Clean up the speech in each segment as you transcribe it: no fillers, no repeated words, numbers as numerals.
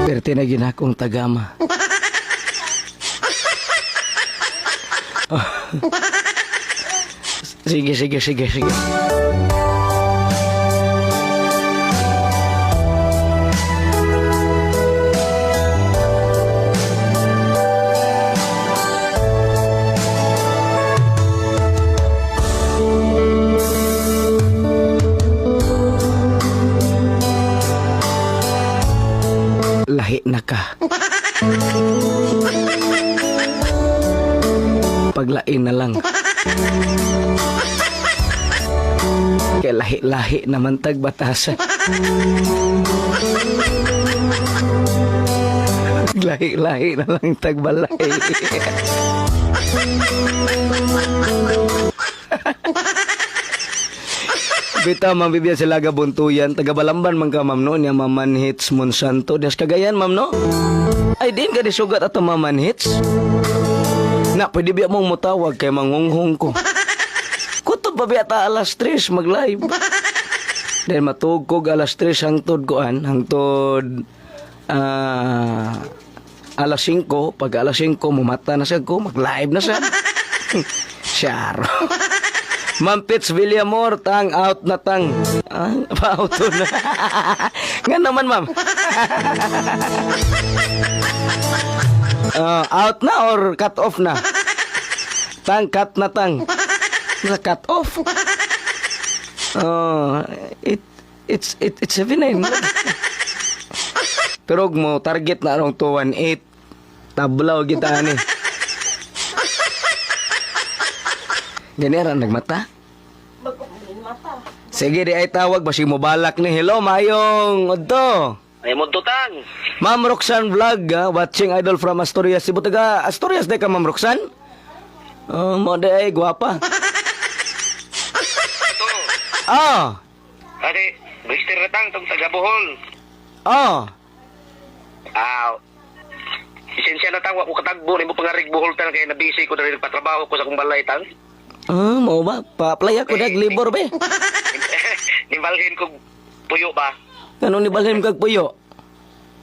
Perte na ginakong tagama. Sige, sige, sige, sige. Lahi na ka. Paglain na lang. Kay lahi-lahi naman tag batasan. Lahi-lahi na lang tagbalay. Bitaw, Ma'am Vivian Silaga Buntuyan, taga Balamban man ka, ma'am, no? Niya Maman Hits Monsanto. Des Cagayan, ma'am, no? Ay, din ka disugat ato Maman Hits. Na, pwede biya mong mutawag kay mangunghong ko. Kutob pa biya ta alas 3 mag-live. Then matugkog alas 3 hangtod kuan, hangtod alas 5, pag alas 5 mumata na siya ko, mag-live na siya. Syaro. Ma'am Pitts Villamor, tang out na tang. Ah, pa-auto na. Nga naman, ma'am. Ah, out na or cut off na? Tang, cut na tang. Na cut off. Oh, it's 79. Pero og mo target na arong 218. Tablaw kita ani. Gani ra nagmata. Sige, di ay tawag basig mo balak ni. Hello, mayong udto. Ay mo tang. Ma'am Roxanne Vlog, ah, watching idol from Asturias. Cebu taga Asturias di ka, Ma'am Roxanne? Oh, mo di ay gwapa. Ito. Ah, Ate, Mister Ratang tong taga Bohol. ah. Ah. Lisensya na tang wa ko katagbo nimo pangarig Bohol tang kay na busy ko diri nagpatrabaho ko sa akong balay tang. Ah, mo ba? Pa-apply ako dag libor be. Nibalhin ko puyo ba? Ano ni balhin kag puyo?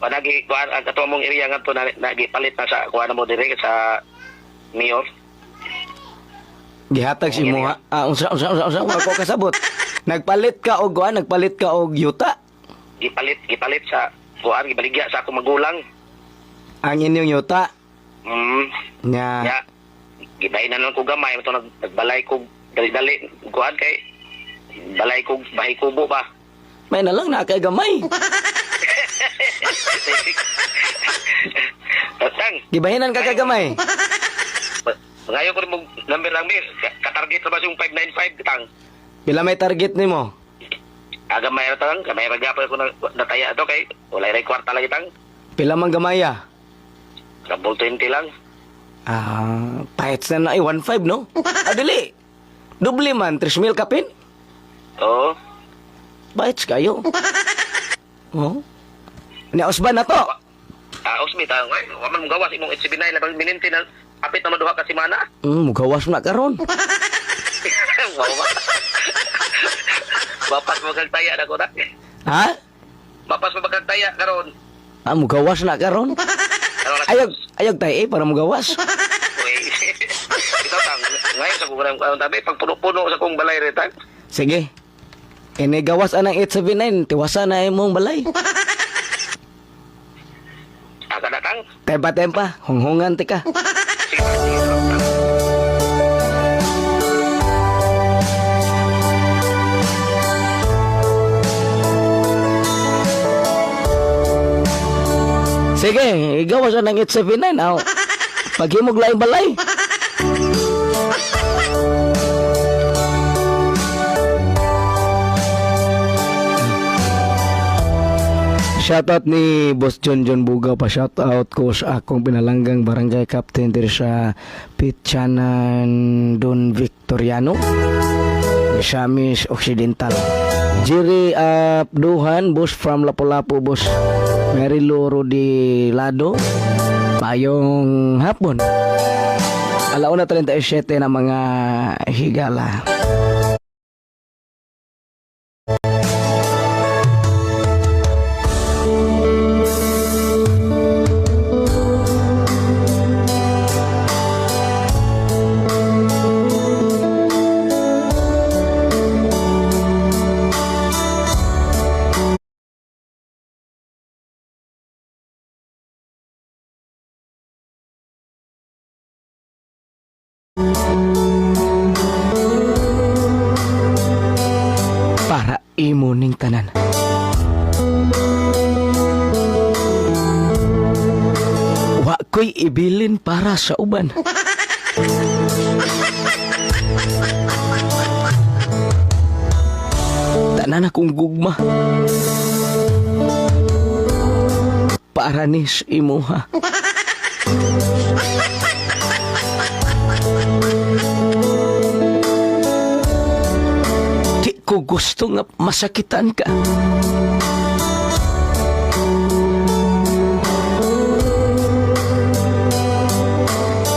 Panagi kuan ang ato mong area ngadto na nagipalit na sa kuan mo diri sa mayor. Gihatag si mo. Ah, unsa unsa unsa unsa wa ko kasabot. Nagpalit ka og kuan, nagpalit ka og yuta. Gipalit gipalit sa kuan gibaligya sa akong magulang. Ang inyong yuta. Nya. Ya. Gibahin na lang ko gamay to nagbalay ko dali-dali kuan kay balay ko bahay kubo ba. May na lang na kay gamay. Tang, Gibahinan ka kagamay. ngayon ko rin mong number lang mir. Katarget na ba yung 595 tang? Pila may target nimo? Aga may ra tang, gamay ra gyapon ko nataya to kay walay ray kwarta lagi tang. Pila man gamaya? Double 20 lang. Ah, pahits na na ay 1.5 no? Ah, dili. Doble man 3,000 kapin. Oo. Pahits kayo. Oh. Ni Osban na to. Ah, Osmi tang, ay, wa man gawas imong 879 labang mininti na apit na maduha ka semana. Mugawas na karon. Wow ba? Bapas mo kag taya na ko na. Ha? Bapas mo kag taya karon. Ah, mugawas na karon. Ano na? Ayog, ayog tayo eh, para mugawas. Uy. Ikaw tang, ngayon sa kong karon tabi pag puno-puno sa kong balay re tang. Sige. Ini gawas anang 879, tiwasa na imong balay. Aga na tang. Tempa-tempa, hunghungan tika. Sige, sige, tang. Sige, gawas anang 879. Aw. Paghimog laing balay. Shoutout ni Boss John John Buga pa, shoutout ko sa akong pinalanggang barangay captain diri sa Pitchanan Don Victoriano, Misamis Occidental. Jerry Abduhan, boss from Lapu-Lapu, boss. Mary Luro di Lado. Payong hapon. Alauna 37 na mga higala. Ibilin para sa uban. Tanan akong gugma para nis imuha. Di ko gusto nga masakitan ka.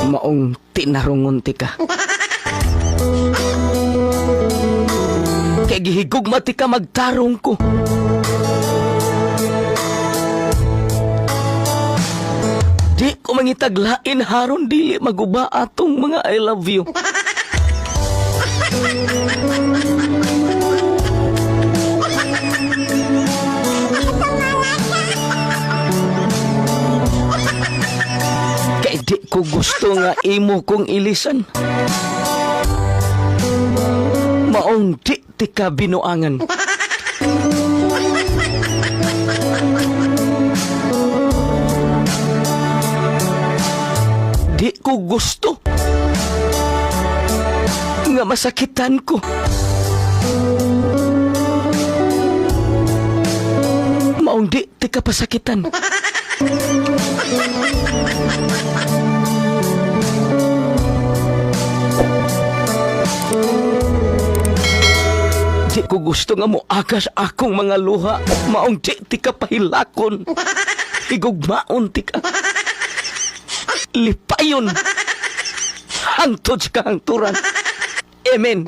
Maong tinarungon ti ka. Kay gihigugma ti ka magtarong ko. Di ko mangitaglain haron dili maguba atong mga I love you. Kay di ko gusto nga imo kong ilisan. Maong di ti ka binuangan. Di ko gusto nga masakitan ko. Maong di ti ka pasakitan. Di ko gusto nga moagas akong mga luha. Maong di ti ka pahilakon. Higugmaon ti ka. Lipayon. Hangtod sa kahangturan. Amen.